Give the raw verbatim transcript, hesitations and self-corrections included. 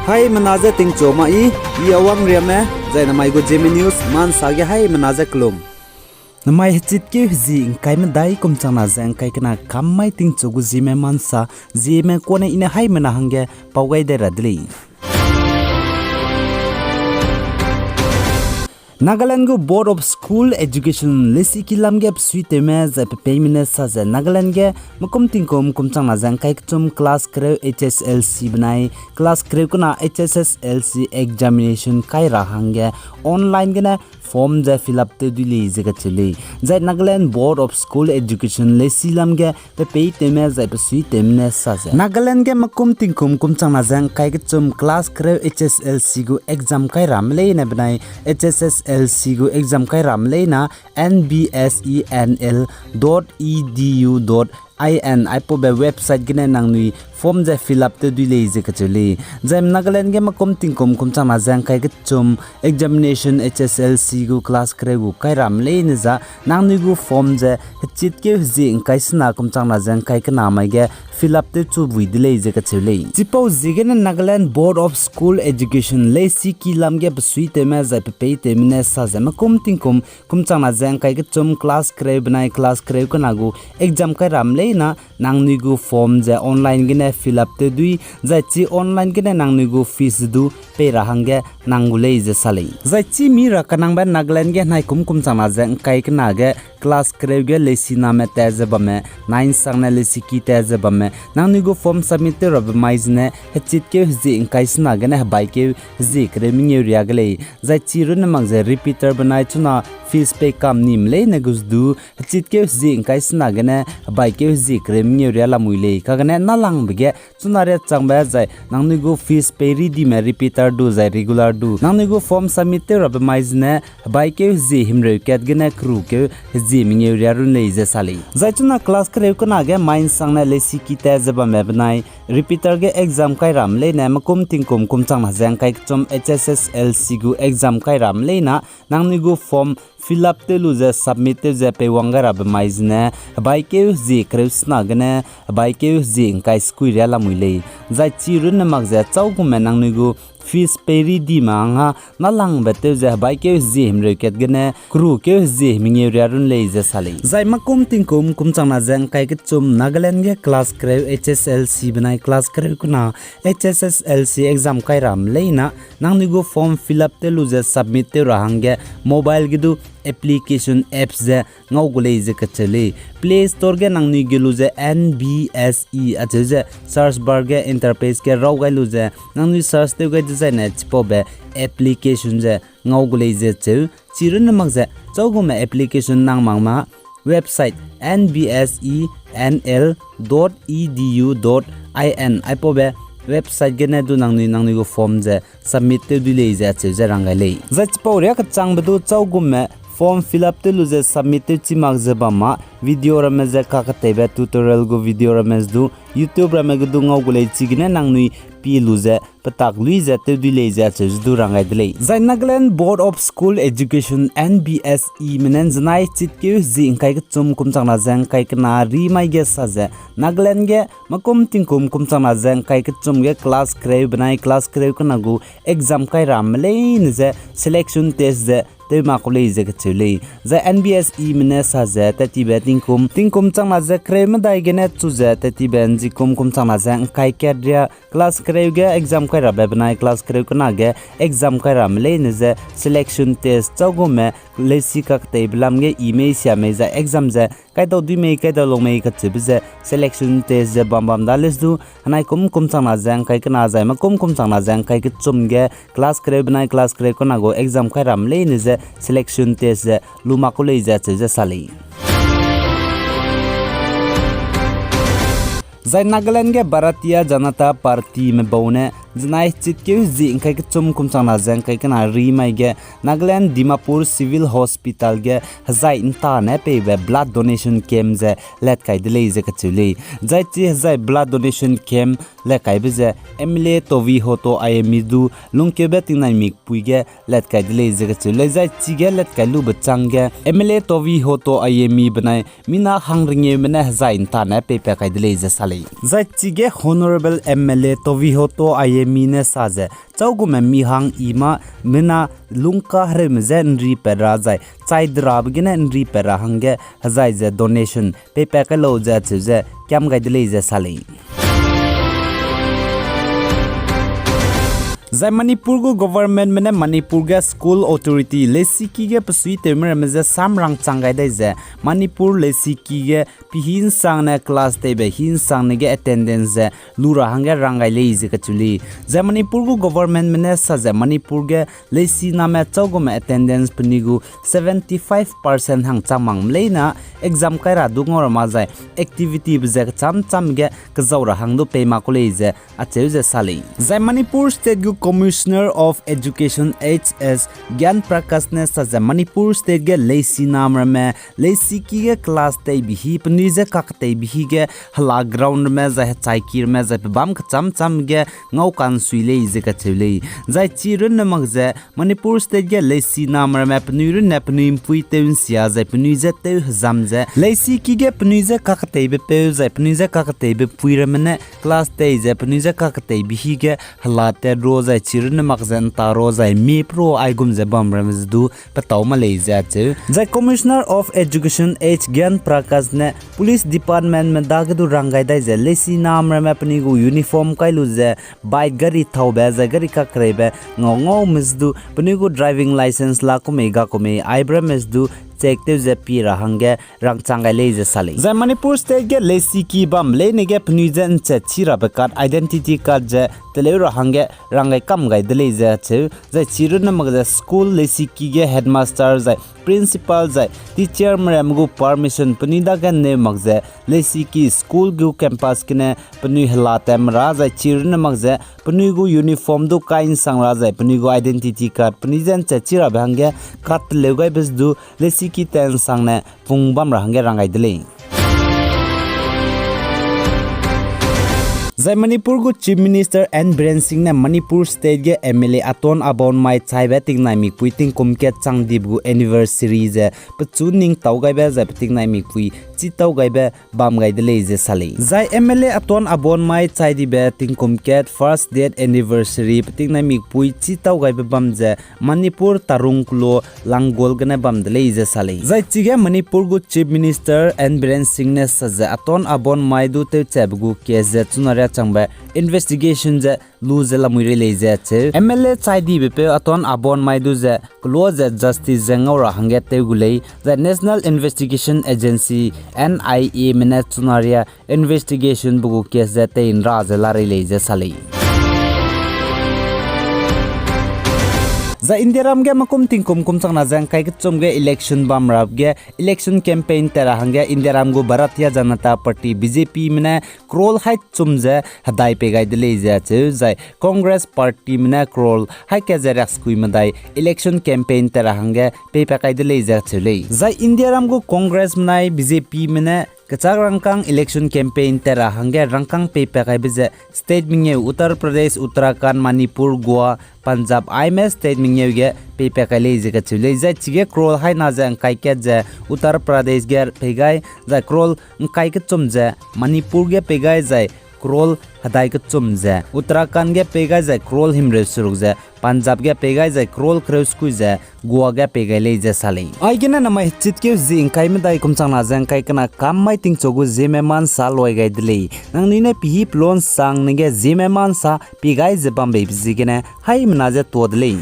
Haimena je tingchu ma i, i Awang Riame, zai namai gu Zeme News ma nsa ge haimena je kelum. Namai hechitkeu hezie ngkai medai kum changna ze ngkai kena kam mai tingchu gu Zeme ma nsa, Zeme kane i ne haimena hangge pau gai dai ra de lei. Nagaland gu Board of School Education leisiki lam ge besuitewme zai pepeime ne sa ze Nagaland ge mekum tingkum kum changna ze ngkai kechum class kereu H S L C benai class kereu kena H S S L C examination kai ra hangge online gene form ze fill up tew dui lei ze kacheu lei. Zai Nagaland Board of School Education leisi lam ge pepeitewme zai besuitewme ne sa ze Nagaland ge mekum tingkum kum changna ze ngkai kechum class kereu H S L C gu exam kai ramme leine benai H S S L C gu exam kai ramme leine N B S E N L dot E D U dot I N aipaube website gene nangnui form ze fill up tew dui lei ze kacheu lei. Zai Nagaland ge mekum tingkum kum changna ze ngkai kechum examination H S L C gu class kereu gu kai ramme leine za nangnui gu form ze hechitkeu hezie ngkai sena kum changna ze ngkai kena mai ge fill up tew chu bui de lei ze kacheu lei. Chipau ziegene Nagaland Board of School Education leisiki lam ge besuitewme zai pepeitewme ne sa ze mekum tingkum kum changna ze ngkai kechum class kereu benai class kereu kena gu exam kai ramme leine nangnui gu form ze online gene fill up tew dui, zai chi online gene nangnui gu fees du pei ra hangge nang gu lei ze sa lei. Zai chi mi ra kanangbe Nagaland ge naikum kum changna ze ngkai kena ge class kereu ge leisiname tat ze bamme, nine sangne leisiki tat ze bamme, nangnui gu form submit tew rabe mai zene hechitkeu hezie ngkai sena gene hebaikeu hezie kereu mengeu ria ge lei. Zai chi runne mak ze repeater benai chuna fees pei kam nime leine gu du hechitkeu hezie ngkai sena gene hebaikeu hezie kereu mengeu ria lamui lei. Kagene nalangbe ge chuna riachangbe zai nangnui gu fees pei ridime repeater du zai regular du nangnui gu form submit tew rabe mai zene hebaikeu hezie himreu kat gene kerukeu hezie mengeu ria run lei ze sa lei. Zai chuna class kereu kena ge mai nsangne leisiki tat ze bamme benai repeater ge exam kai ramme leine mekum tingkum kum changna ze ngkai kechum H S S L C gu exam kai ramme leine nangnui gu form fill up tew lu ze submit tew ze peiwang gai rabe mai zene hebaikeu hezie kereu sena gene hebaikeu hezie ngkai sekui ria lamui lei. Zai chi runne mak ze chaugume nangnui gu fees pei ridime anga nalangbe tew ze hebaikeu hezie himreu kat gene kerukeu hezie mengeu ria run lei ze sa lei. Zai mekum tingkum kum changna ze ngkai kechum Nagaland ge class kereu H S L C benai class kereu kena H S S L C exam kai ramme leine nangnui gu form fill up tew lu ze submit tew ra hangge mobile ge du application apps ze ngau gu lei ze kacheu lei. Play Store ge nangnui ge lu ze N B S E acheu ze search bar ge interface ge raw gai lu ze nangnui search tew gai dezaine chipaube application ze ngau gu lei ze cheu. Chi runne mak ze chaugume application nang mak ma website N B S E N L dot E D U dot I N aipaube website gene du nangnui nangnui gu form ze submit tew dui lei ze acheu ze rang gai lei. Zai chipau riakechangbe du chaugume form fill up tew lu ze submit tew chi mak ze bam ma video ramme ze kaketeibe tutorial gu video ramme du YouTube ramme ge du ngau gu lei chigene nangnui pie lu ze petak lui ze tew dui lei ze acheu ze du rang gai de lei. Zai Nagaland Board of School Education, N B S E me ne zenai chitkeu hezie ngkai kechum kum changna ze ngkai kena ri mai ge sa ze Nagaland ge mekum tingkum kum changna ze ngkai kechum ge class kereu benai class kereu kena gu exam kai ramme leine ze selection test ze tew mak ku lei ze kacheu lei. Zai N B S E me ne sa ze tattibe tingkum, tingkum changna ze kereu medai gene chu ze tattibe nzikum kum changna ze ngkai kat ria class kereu ge exam kai rabe benai class kereu kena ge exam kai ramme leine ze selection test chaugume leisi kaketeibe lam ge i mei sia mei zai exam ze kaidau dui mei kaidau lung mei kacheube ze selection test ze bam bam da les du, henai kum kum changna ze ngkai kena zai mekum kum changna ze ngkai kechum ge class kereu benai class kereu kena gu exam kai ramme leine ze selection test ze lu mak ku lei ze acheu ze sa lei. Zai Nagaland ge Bharatiya Janata Party me bau ne zenai chitkeu hezie ngkai kechum kum changna ze ngkai kena ri mai ge Nagaland Dimapur Civil Hospital ge hezai ntane peibe blood donation camp ze lat kai de lei ze kacheu lei. Zai chi hezai blood donation camp letkaibe ze M L A Tovihoto Ayemi du lungkeube tingnaimik pui ge letkai de lei ze kacheu lei. Zai chige letkai lube chângge M L A Tovihoto Ayemi benai mina hang rengeume ne hezai ’ntane peipat kai de lei ze sa lei. Zai chige Honourable M L A Tovihoto Ayemi ne sa ze, châugume mi hang i mâ mina lungka hereume je ’nripat ra zai chai derabe gene ’nripat ra hangge hezai ze donation peipat kai lau ze acheu ze kiam gai de lei ze sa lei. Zai Manipur gu governmentme ne Manipur ge school authority leisiki ge pesuitewme ramme je sam rangchang gai dai ze Manipur leisiki ge pehî ’nsangne class teibe hî ’nsangne ge attendance ze lu ra hangge rang gai lei ze kacheu lei. Zai Manipur gu governmentme ne sa ze Manipur ge leisiname châugume attendance penui gu seventy-five percent hang chang mak leine exam kai ra du ngau ra mak zai activitybe ze kechâm châm ge kezau ra hang du pei mak ku lei ze acheu ze sa lei. Zai Manipur State gu Commissioner of Education H S Gyan Prakash ne sa ze Manipur State ge leisiname ramme leisiki ge class teibe hî penui je kaketeibe hî ge hela ground ramme zai hechaiki ramme zai pebâm kechâm châm ge ngau ka'nsui lei ze kacheu lei. Zai chi runne mak ze Manipur State ge leisiname ramme penui runne penui ’mpuî tew ’nsia zai penui je tew hezam ze leisiki ge penui je kaketeibe peu zai penui je kaketeibe pui ramme ne class tei ze penui je kaketeibe hî ge hela tat ro zai chi runne mak ze ’nta ro zai mie pe ro aigum ze bam ramme ze du petâu ma lei ze acheu. Zai Commissioner of Education H Gyan Prakash ne police departmentme dage du rang gai dai ze leisiname ramme penui gu uniform kai lu ze bike gari thaube zai gari kakereibe ngau ngaume ze du penui gu driving licence la ku mei ga ku mei aibe ramme ze du check tew ze pie ra hangge rangchang gai lei ze sa lei. Zai Manipur State ge leisiki bam leine ge penui je ’nchat chi rabe card, identity card ze teleu ra hangge rang gai kam gai de lei ze acheu. Zai chi runne mak ze school leisiki ge headmaster zai principal zai teacherme ramme gu permission penui dage ’nneu mak ze leisiki school gu campus gene penui hela tatme ra zai chi runne mak ze penui gu uniform du kai ’nsang ra zai penui gu identity card penui je ’nchat chi rabe hangge card teleu gaibe ze du leisiki tat ’nsangne pung bam ra hangge rang gai de lei. Zai Manipur gu Chief Minister N Biren Singh ne Manipur State ge M L A Aton Abonmai chaibe tingnaimikpui tingkum kat chang dibe gu anniversary ze pechu ning tâu gaibe zai pe tingnaimikpui chî tâu gaibe bam gai de lei ze sa lei. Zai M L A Aton Abonmai chai dibe tingkum kat first death anniversary pe tingnaimikpui chî tâu gaibe bam ze Manipur Tarung Kulo Langol gene bam de lei ze sa lei. Zai chige Manipur gu Chief Minister N Biren Singh ne sa ze Aton Abonmai du tewchabe gu case ze chuna riâ changbe investigation ze lu ze lamui rei lei ze cheu. M L A chai dibe peu Aton Abonmai du ze kelo ze justice ze ngau ra hangge tew gu lei, zai National Investigation Agency, N I A me ne chuna riâ investigation be gu case ze tei ’nra ze la rei lei ze sa lei. Zai Indiaram ge makum tingkum kum changna ze ’ngkai kechum ge election bam ra ge election campaign tat ra hangge Indiaram gu Bharatiya Janata Party, B J P me ne crore hai chum ze hedai pei gai de lei ze cheu, zai Congress Party me ne crore hai kat ze riaksekui medai election campaign tat ra hangge peipat kai de lei ze cheu lei. Zai Indiaram gu Congress menai B J P me ne kechâk rangkâng election campaign tat ra hangge rangkâng peipat kaibe ze state mengeu Uttar Pradesh, Uttarakhand, Manipur, Goa, Punjab aime state mengeu ge peipat kai lei ze kacheu lei. Zai chige crore haina ze ’ngkai kat ze Uttar Pradesh ge pei gai, zai crore ’ngkai kechum ze Manipur ge pei gai, zai crore hedai kechum ze Uttarakhand ge pei gai, zai crore himreu seruk ze Punjab ge pei gai, zai crore kereu sekui ze Goa ge pei gai lei ze sa lei. Aigene namai hechitkeu zie ’ngkai medai kum changna ze ’ngkai kena kam mai tingchu gu Zeme Ma Nsa loi gai de lei. Nangnui ne pehî pelon sangne ge Zeme Ma Nsa pie gai ze bam beibe ziegene haimena ze tuâ de lei.